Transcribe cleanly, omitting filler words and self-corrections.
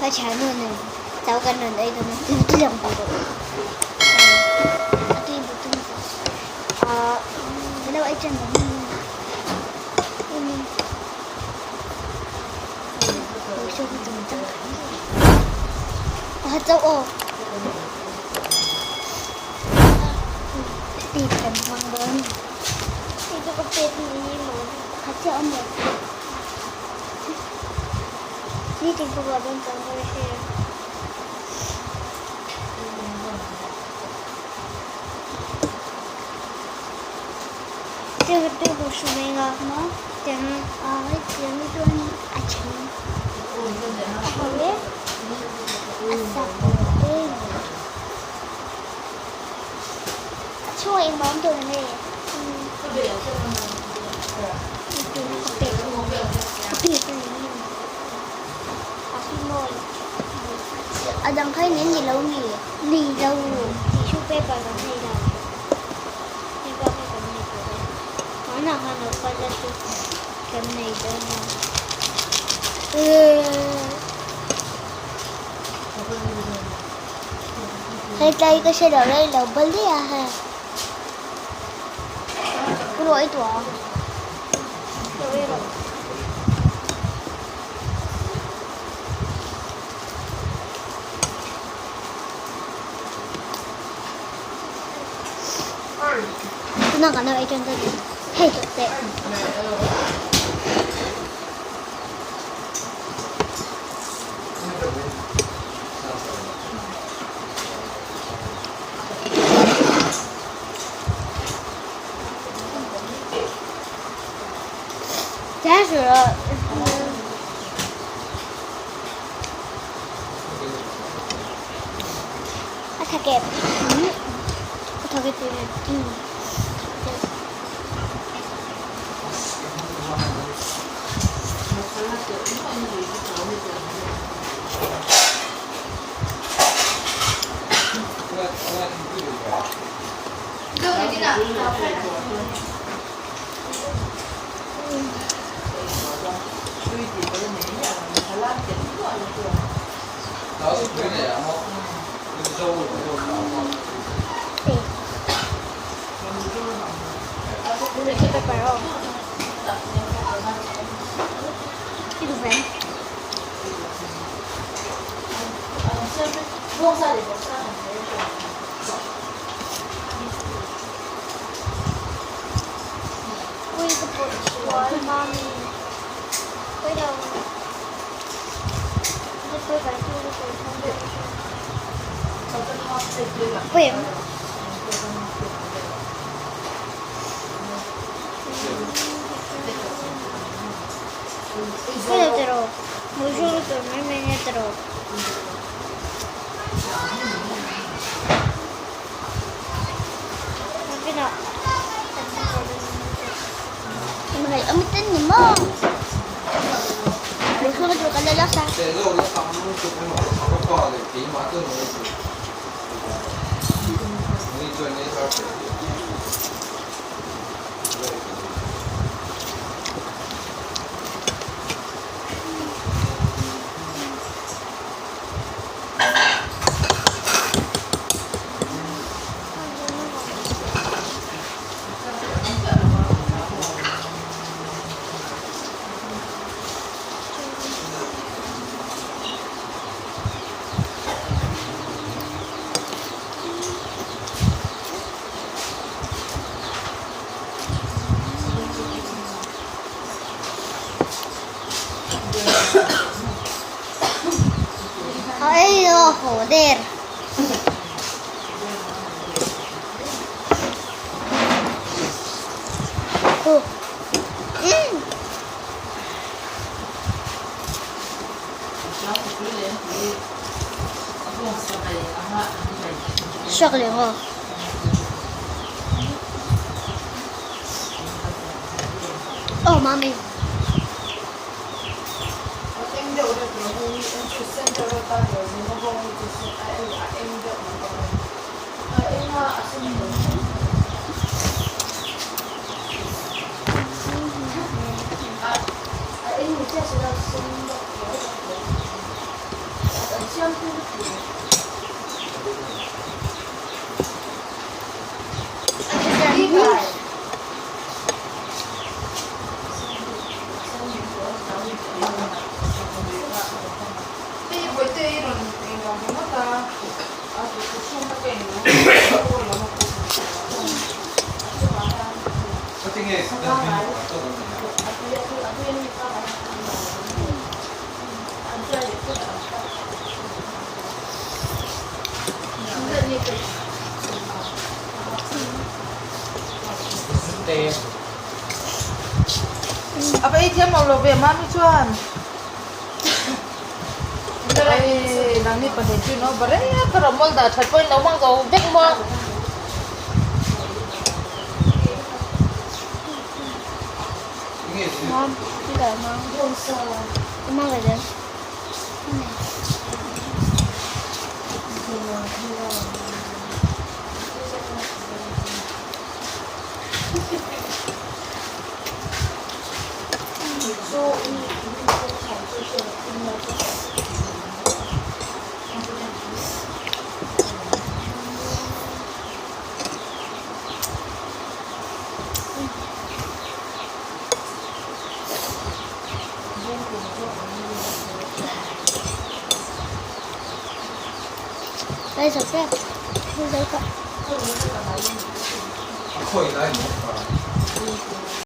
Ka thiannu nen chau kan rawn ei dawn a, tui tui ang tih rawh. A tui duh tum sa. Ahh ka lo ei ṭan lo mai mai. A dang kha in ni lo mi? Ni lo. Tissue paper kan nei lo. Hei bak hi kan nei tawh e. Hmanah khan lo kal la chu kan nei dawn a. Hei tlai ka hre lo rei lo bal daih a hei. Ruah i tuah a. Ruah i rawh. Tunah kan lo ei tan dawn hei tawh teh. A tha kep. A tha kep tui. Ay, oh, joder. Oh. Sắc liền rồi. Oh, mommy. A va ei thiam lo lo ve mami chuan ei nangni pahnih chu ino va reng a ka rawmawl dah that pawhin lo hmang zo vek maw.